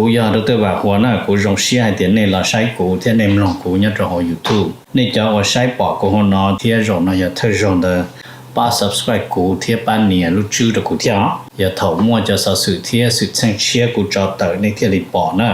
Kuv yog Doctor Vam Huas na, kuv zoo siab hais tias nej los saib kuv thiab nej mloog kuv nyob rau hauv YouTube. Nej cov uas saib pom kuv hauv no thiab zaum no yog thawj zaug ntawd, pab subscribe kuv thiab pab nias lub tswb rau kuv thiab os. Yog thaum muaj cov xov xwm thiab xwm txheej tshiab kuv tso tawm nej thiaj li pom na.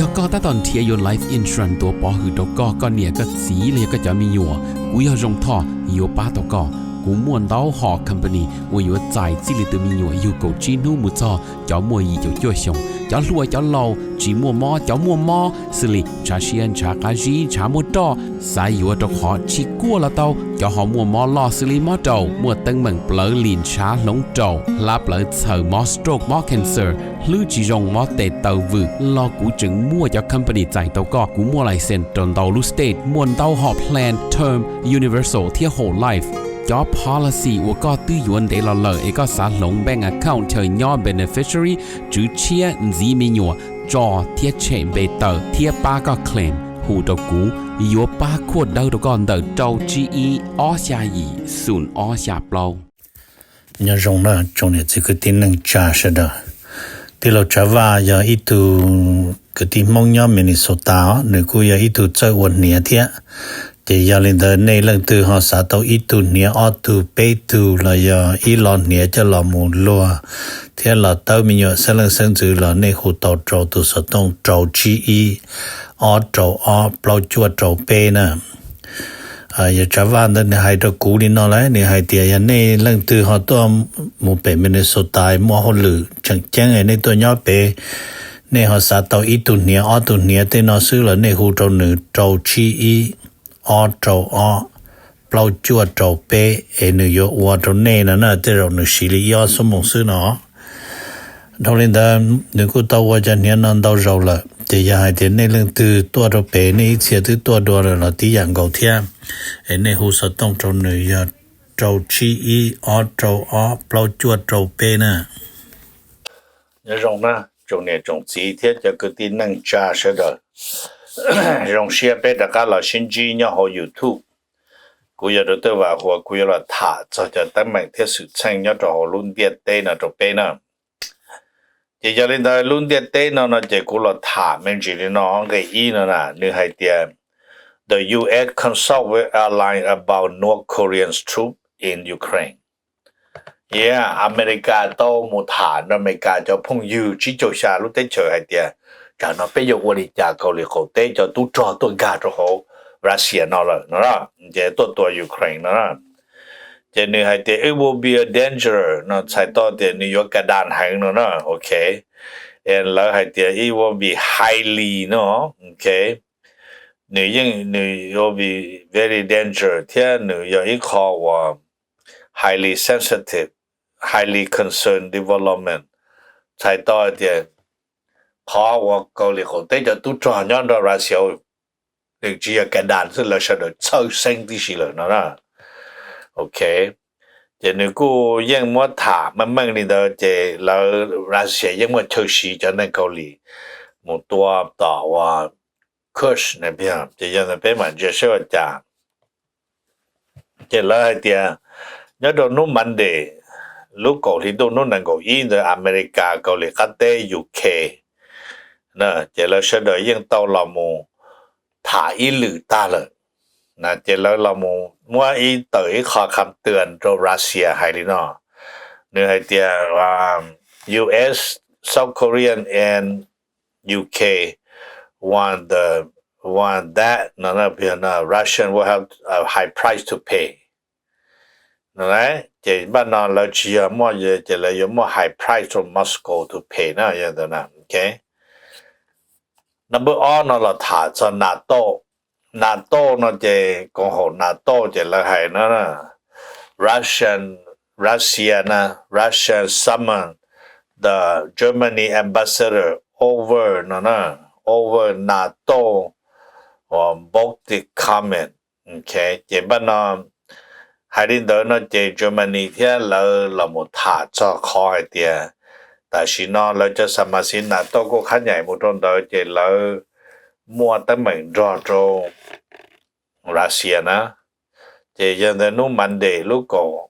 Yog koj tab tom nrhiav yuav life insurance tuav pov hwm rau koj, koj niam koj txiv los yog koj cov me nyuam, kuv yog Zoo Thoj yuav pab tau koj. Kuv muaj ntau hom company uas yuav txais txij li tus me nyuam yug kaum tsib hnub mus txog cov muaj yim caum cuaj xyoos, cov hluas cov laus, tsis muaj mob cov muaj mob, xws li ntshav siab ntshav qab zib ntshav muaj roj, xav yuav rau qhov tsis kuaj los tau, cov ho muaj mob loj xws li mob raum, muaj teeb meem plawv lim ntshav hloov raum, hlab plawv txhaws, mob stroke mob cancer, hlwb tsis zoo mob tes taw vwm los kuv tseem muaj cov company txais tau koj. Kuv muaj license rau ntau lub state, muaj ntau hom plan term, universal thiab whole life. Cov policy uas koj twb yuav ntev los lawm es koj xav hloov bank account chaw nyob beneficiary, tswv tshiab, ntxiv me nyuam, tso thiab tshem npe tawm thiab pab koj claim, hu rau kuv, yuav pab khuaj dawb rau koj ntawm rau tsib ib ob xya yim xoom ob xya plaub. Nyob zoo na tsoom niam txiv kwv tij neej tsa sawv daws. Tij laug Tsav Vaj yog ib tug kwv tij Hmoob nyob Minnesota os, nws kuj yog ib tug txawj ua hniav thiab. Ces yog li ntawd nej leej twg ho xav tau ib tug hniav ob tug peb tug los yog ib lo hniav coj los mus luag thiab los tawb me nyuam xeeb leej xeeb ntxwv los nej hu tau rau tus xov tooj rau tsib ib ob rau ob plaub cuaj rau peb na. Yog Tsav Vaj ntawd nws hais rau kuv li no lawm, nws hais tias yog nej leej twg ho tuaj mus pem Minnesota muaj hauj lwm tseem ceeb nej tuaj nyob pem, nej ho xav tau ib tug hniav ob tug hniav tej no xwb los nej hu rau nws rau tsib ib ob rau ob plaub cuaj rau peb es nws yuav ua rau nej no na, tej zaum nws siv li ib ob xuab moos xwb no. Dhau li ntawd nws kuj tau ua cov hniav no ntau zaus lawm, ces yog hais tias nej leej twg tuaj rau pem nej ib txhia twb tuaj dua lawm los tib yam nkaus thiab, es nej hu xov tooj rau nws yog rau tsib ib ob rau ob plaub cuaj rau peb na. Nyob zoo na tsoom niam tsoom txiv thiab cov kwv tij neej tsa sawv daws, zoo siab peb rov qab los sib ntsib nyob hauv YouTube. Kuv yog Doctor Vam Huas, kuv yuav los tham txog cov teeb meem thiab xwm txheej nyob rau hauv lub ntiaj teb no rau peb na. Ces yog li ntawd lub ntiaj teb no no ces kuv los tham me ntsis li no, nqe ib no na, nws hais tias The U S consult with allies about North Korean troops in Ukraine. Yog Amelikas tau mus tham nrog Amelikas cov phooj ywg tsib caug xya lub teb chaws hais tias tsam no peb yuav ua li cas Kaus Lim qaum teb cov tub rog tuaj nkag rau hauv Russia no lawm no, ces tuaj tua Ukraine no. Ces nws hais tias it will be a danger no txhais tau tias nws yuav ka das heev no na, ok. Lawv hais tias it will be highly no, ok. Nws yeej, nws will be very danger thiab nws yog ib qho uas highly sensitive, highly concerned development. Txhais tau tias qhov uas Kaus Lim qaum teb cov tub rog nyob nrog Russia, nws tsis yog ka das xwb, lawv sawv daws txhawj xeeb tib si lawm no na. Ok, ces nws kuj yeej muab tham meej meej li ntawd ces lawv Russia yeej muaj chaw siv cov neeg Kaus Lim mus tua tom uas Kursk, ces yog ntawd peb mam ntsia saib ua cas. Ces lawv hais tias nyob rau hnub Monday lub kaum hli ntuj hnub nees nkaum ib ntawd Amelikas, Kaus Lim Qab Teb, U K, ces lawv sawv daws yeej tau los mus tham ib lwm tag lawm. Ces lawv los mus muab ib tawm ib qho kham twam rau Russia hais li no. Nws hais tias U S, South Korean and U K want the, want that no, Russian will have a high price to pay. Ces npaj no lawv tsis yog muaj, ces lawv yuav muaj high price from Moscow to pay na, yog ntawd na. Number ob no los tham txog NATO. NATO no ces koom haum NATO ces lawv hais no, Russian, Russia na, Russian summon the Germany ambassador over no na, over NATO Baltic comment. Ces npaj no hais li ntawd no ces Germany thiab lawv los mus tham txog qhov hais tias tam sim no lawv cov xa ma xiv NATO kuj khab nyaim mus rau ntawd ces lawv muaj teeb meem nrog rau Russia na. Ces yog ntawd hnub Monday lub kaum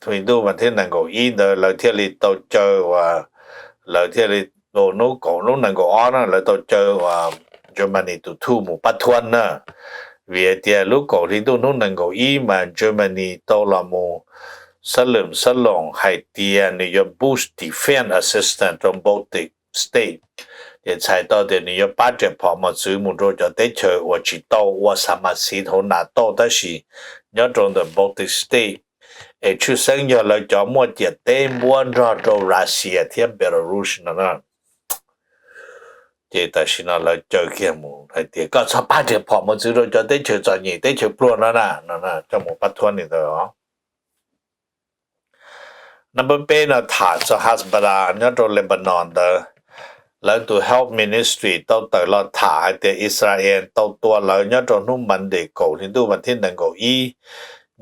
hli ntuj vas thib nees nkaum ib ntawd lawv thiaj li tau caw uas, lawv thiaj li, hnub kaum, hnub nees nkaum ob na lawv tau caw uas Germany tus thuj mus pab thuab na. Vim hais tias lub kaum hli ntuj hnub nees nkaum ib mas Germany tau los mus xab lwm xab loos hais tias nws yuav boost defense assistance rau Baltic state, ces txhais tau tias nws yuav pab riam phom mos txwv mus rau cov teb chaws uas tsis tau ua xa mas xiv hauv NATO tab sis nyob rau ntawm Baltic state, es tshwj xeeb yog lawv cov muaj ciam teb npuab nrog rau Russia thiab Belarus no na. Ces tam sim no lawv caw kiag mus hais tias koj txhob pab riam phom mos txwv rau cov teb chaws txom nyem teb chaws pluag no na, no coj mus pab thuab li ntawd os. Number peb no tham txog Hezbollah nyob rau Lebanon ntawd, lawv tus health ministry tau tawm los tham hais tias Israel tau tua lawv nyob rau hnub Monday kaum hli ntuj vas thib nees nkaum ib,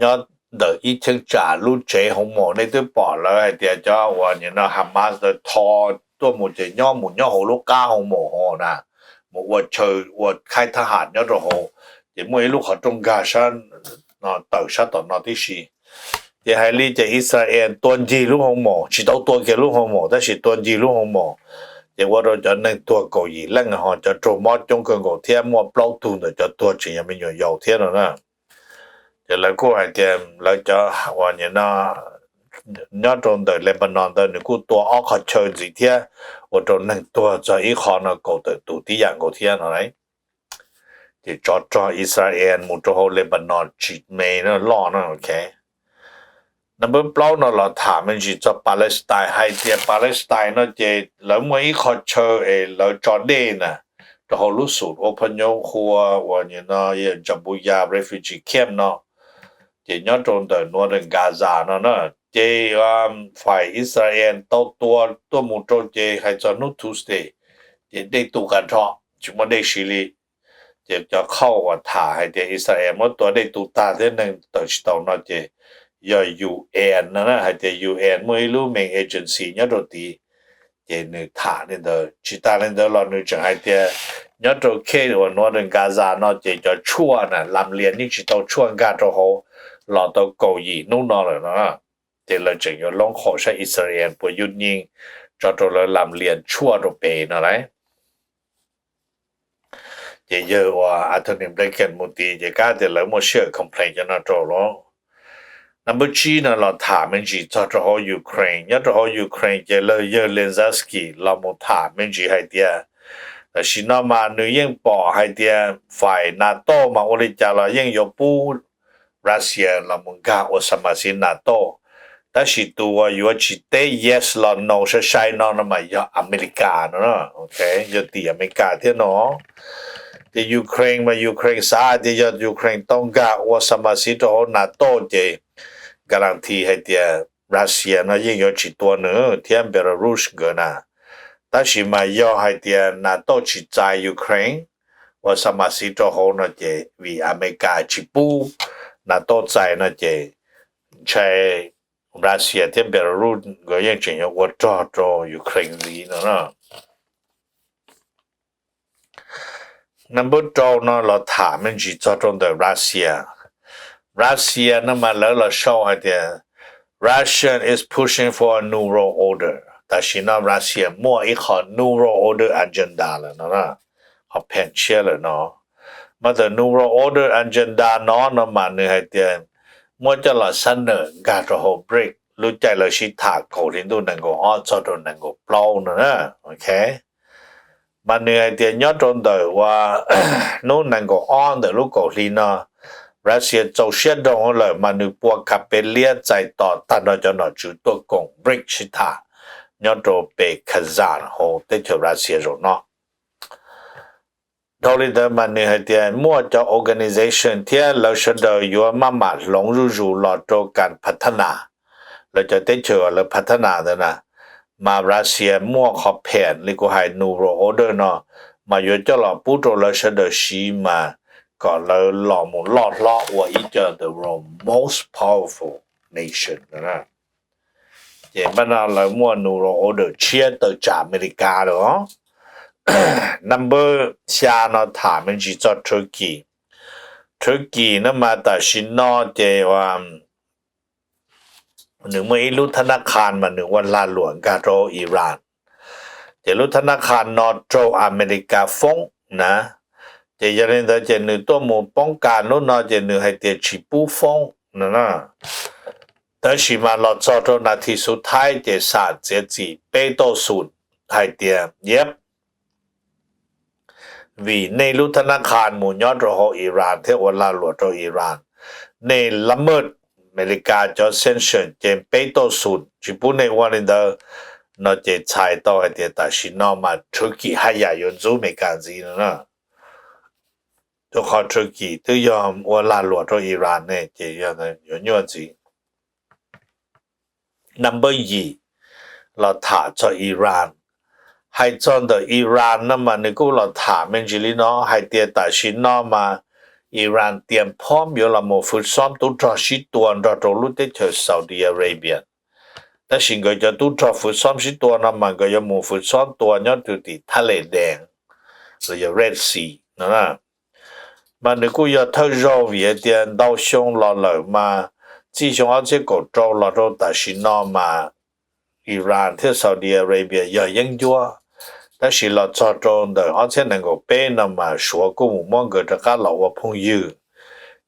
nyob ntawm ib cheeb tsam lub tsev hoo maum. Nej twb pom lawv hais tias cov uas nim no Hamas ntawd tho tuaj mus ces nyob mus nyob hauv lub qab hoo maum hauv na, mus ua chaw ua khaib thab ham nyob rau hauv, ces muaj ib lub qhov rooj nkag sab, tawm sab tom no tib si. Ces hais li ces Israel tua ncig lub hoo maum, tsis tau tua kiag lub hoo maum tab sis tua ncig lub hoo maum, ces ua rau cov neeg tuag kaum yim leej ho cov raug mob coob kawg nkaus thiab muaj plaub tug ntawm cov tuag tseem yog me nyuam yaus thiab no na. Ces lawv kuj hais tias lawv cov uas nim no nyob rau ntawm Lebanon ntawd nws kuj tua ob qhov chaw ntxiv thiab ua rau neeg tuag txog ib qho no kaum tawm tus tib yam nkaus thiab no. Ces tsov rog Israel mus rau hauv Lebanon tsis me no loj no. Number plaub no los tham me ntsis txog Palestine, hais tias Palestine no ces lawv muaj ib qho chaw es lawv tso dej na rau hauv lub xum ua phoj nyoob hu ua uas nim no Jabalia refugee camp no, ces nyob rau ntawm Northern Gaza no na. Ces fais Israel tau tua tuaj mus rau ces hais txog hnub Tuesday ces dej tu qas nrho, tsis muaj dej siv li. Ces cov qhauj uas tham hais tias Israel muab tua dej tu tag thiab neeg tawm tsis tau no ces yog UN no na, hais tias UN muaj ib lub main agency nyob rau tid, ces nws tham li ntawd. Tsis tas li ntawd los nws tseem hais tias nyob rau case uas Northern Gaza no ces cov tshuaj na lam lias yeej tsis tau tshuaj nkag rau hauv los tau kaum yim hnub no lawm no. Ces lawv tseem yuav loob qhaum saib Israel puas yug nyeej tso rau lawv lam lias tshuaj rau pem no lauj. Ces yawg uas Antony Blinken mus tid ces kab tias lawv muaj sij hawm complain cov no rau lawm. Number tsib no los tham me ntsis txog rau hauv Ukraine. Nyob rau hauv Ukraine ces yawg Zelensky los mus tham me ntsis hais tias tam sim no mas nws yeej pom hais tias fais NATO mas ua li cas los yeej yuav pub Russia los mus nkag ua xa mas xiv NATO, tab sis tus uas yuav tsis teb yes los no sai sai no no mas yog Amelikas no, yog tim Amelikas thiab no. Ces Ukraine mas Ukraine xav hais tias yog Ukraine tau nkag ua xa mas xiv rau hauv NATO ces guarantee hais tias Russia no yeej yuav tsis tua nws thiab Belarus nkawd na. Tab sis mas yog hais tias NATO tsis txais Ukraine ua xa mas xiv rau hauv no ces vim Amelikas tsis pub NATO txais no ces ntshai Russia thiab Belarus nkawd yeej tseem yuav ua rog rau Ukraine ntxiv no. Number rau no los tham me ntsis txog rau ntawm Russia. Russia no mas lawv los sau hais tias Russia is pushing for a new world order. Tam sim no Russia muaj ib qho new world order agenda lawm no, qhov pheem tshiab lawm no. Mas ntawm new world order agenda no no mas nws hais tias muab coj los xab nawm nkag rau hauv BRICS lub caij lawv sib tham kaum hli ntuj nees nkaum ob txog rau nees nkaum plaub no na. Mas nws hais tias nyob rau ntawm uas hnub nees nkaum ob ntawm lub kaum hli no Russia txaus siab nrog lawm mas nws pua kas pes liab txais tos tag nrho cov nom tswv tuaj koom BRICS sib tham nyob rau pem Kazan hauv teb chaws Russia zaum no. Dhau li ntawd mas nws hais tias muaj cov organization thiab lawv sawv daws yuav maj mam hloov zuj zus los rau kas pha thab nas, lawv cov teb chaws uas lawv pha thab nas ntawd na. Mas Russia muaj qhov pheem li kuv hais new world order no mas yuav coj los pub rau lawv sawv daws siv mas kom lawv los mus loj hlob ua ib co the world most powerful nation. Ces npaj no lawv muaj new world order tshiab tawm tsam Amelikas lawm. Number xya no tham me ntsis txog Turkey. Turkey no mas tam sim no ces nws muaj ib lub thab nab qha mas nws ua lag luam nkag rau Iran. Ces lub thab nab qha no raug Amelikas foob na, ces yog li ntawd ces nws tuaj mus poob kas lub no ces nws hais tias tsis pub foob no. Tab sis mas los txog rau nas this xub thaib ces xam txiav txim peb tauj xum hais tias yep, vim nej lub thab nab qha mus nyob rau hauv Iran thiab ua lag luam rau Iran, nej lab maj Amelikas cov sanction ces peb tauj xum tsis pub nej ua li ntawd no ces txhais tau hais tias tam sim no mas Turkey haj yam yuav ntxub Amelikas ntxiv no na. Rau qhov Turkey twb yog ua lag luam rau Iran ne ces yuav nyuaj ntxiv. Number yim, los tham txog Iran. Hais txog ntawm Iran no mas nws kuj los tham me ntsis li no hais tias tam sim no mas Iran tias phom yuav los mus fwv xoob tub rog sib tua nrog rau lub teb chaws Saudi Arabia. Tab sis nkawd cov tub rog fwv xoob sib tua no mas nkawd yuav mus fwv xoob tua nyob rau tim thaj les dees los yog Red Sea no. Mas nws kuj yog thawj zaug vim hais tias ntau xyoo los lawm mas txij xyoo ob txhiab kaum rau los rau tam sim no mas Iran thiab Saudi Arabia yog yeeb ncuab. Tab sis los txog rau ntawm ob txhiab nees nkaum peb no mas Suav kuj mus muab nkawd rov qab los ua phooj ywg.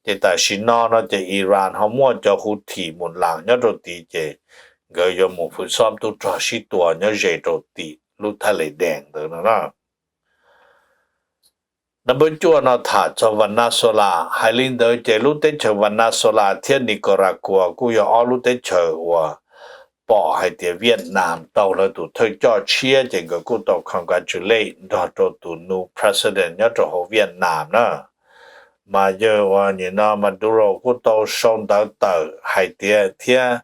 Ces tam sim no no ces Iran ho muaj cov Houthi mus laas nyob rau tid ces nkawd yuav mus fwv xoob tub rog sib tua nyob ze rau tim lub thaj les dees ntawd no na. Number cuaj no tham txog Venezuela. Hais li ntawd ces lub teb chaws Venezuela thiab Nicaragua kuj yog ob lub teb chaws uas pom hais tias Vietnam tau lawv tus thawj coj tshiab ces nkawd kuj tau congratulate nrog rau tus new president nyob rau hauv Vietnam na. Mas yawg uas nim no Maduro kuj tau sau ntawv tawm hais tias thiab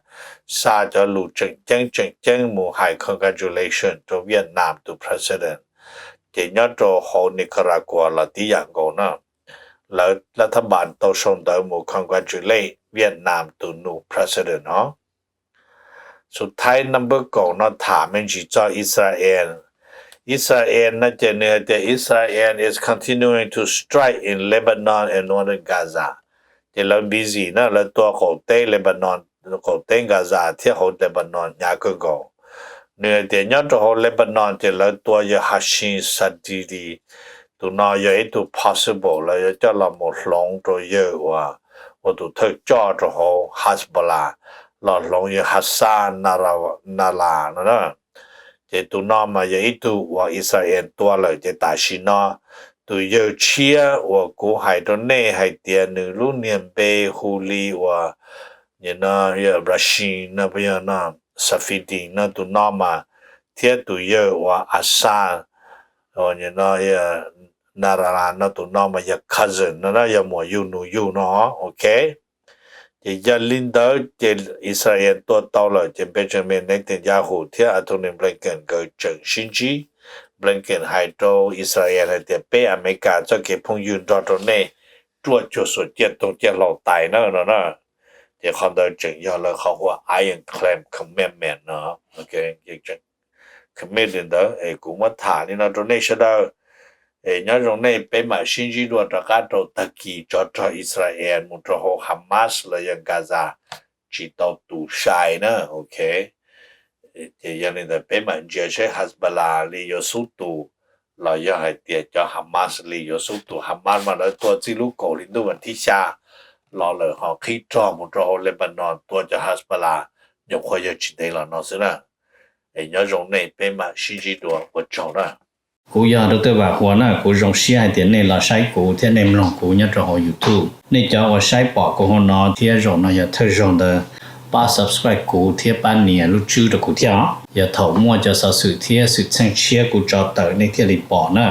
xa cov lus tseem ceeb tseem ceeb mus hais congratulation rau Vietnam tus president. Ces nyob rau hauv Nicaragua los tib yam nkaus na, lawv lab thab npas tau sau ntawv mus congratulate Vietnam tus new president no. Xub thaib number kaum no tham me ntsis txog Israel. Israel no ces nws hais tias Israel is continuing to strike in Lebanon and northern Gaza. Ces lawv busy na, lawv tua qaum teb Lebanon, qaum teb Gaza thiab hauv Lebanon hnyav kawg nkaus. Nws hais tias nyob rau hauv Lebanon ces lawv tua yawg Hashem Sadidi, tus no yog ib tug possible lawv yuav coj los mus hloov rau yawg uas ua tus thawj coj rau hauv Hezbollah, los hloov yawg Hassan Nasrallah no na. Ces tus no mas yog ib tug uas Israel tua lawm ces tam sim no tus yawg tshiab uas kuv hais rau nej hais tias nws lub niag npe hu li uas Rashid no, Safieddine no tus no mas, thiab tus yawg uas Hassan Nasrallah no tus no mas yog cousin no na, yog muam yug nus yug no, ok. Ces yog li ntawd ces Israel tua tau lawm ces Benjamin Netanyahu thiab Antony Blinken nkawd tseem sib ntsib. Blinken hais rau Israel hais tias peb Amelikas txoj kev phooj ywg nrog rau nej ruaj cuag xuas ciaj toog ciaj hlau tais na no na. Ces qhov ntawd tseem yog lawv qhov hu ua ironclad commitment no. Commit li ntawd es kuv muab tham li no rau nej sawv daws. Es nyob zoo nej, peb mam sib ntsib dua rov qab rau tag kis tsov rog Israel mus rau hauv Hamas los yog Gaza tsis tau tus sai na, ok. Ces yog li ntawd peb mam ntsia seb Hezbollah li yuav xub tus los yog hais tias cov Hamas li yuav xub tus. Hamas mas lawv tua txij lub kaum hli ntuj vas thib xya los lawm ho qhib rog mus rau hauv Lebanon tua cov Hezbollah, nyuam qhuav yog tsis ntev los no xwb na. Es nyob zoo nej, peb mam sib ntsib dua, ua tsaug na. Kuv yog Dr. Vam Huas na, kuv zoo siab hais tias nej los saib kuv thiab nej mloog kuv nyob rau hauv YouTube. Nej cov uas saib pom kuv hauv no thiab zaum no yog thawj zaug ntawd, pab subscribe kuv thiab pab nias lub tswb rau kuv thiab os. Yog thaum muaj cov xov xwm thiab xwm txheej tshiab kuv tso tawm nej thiaj li pom na.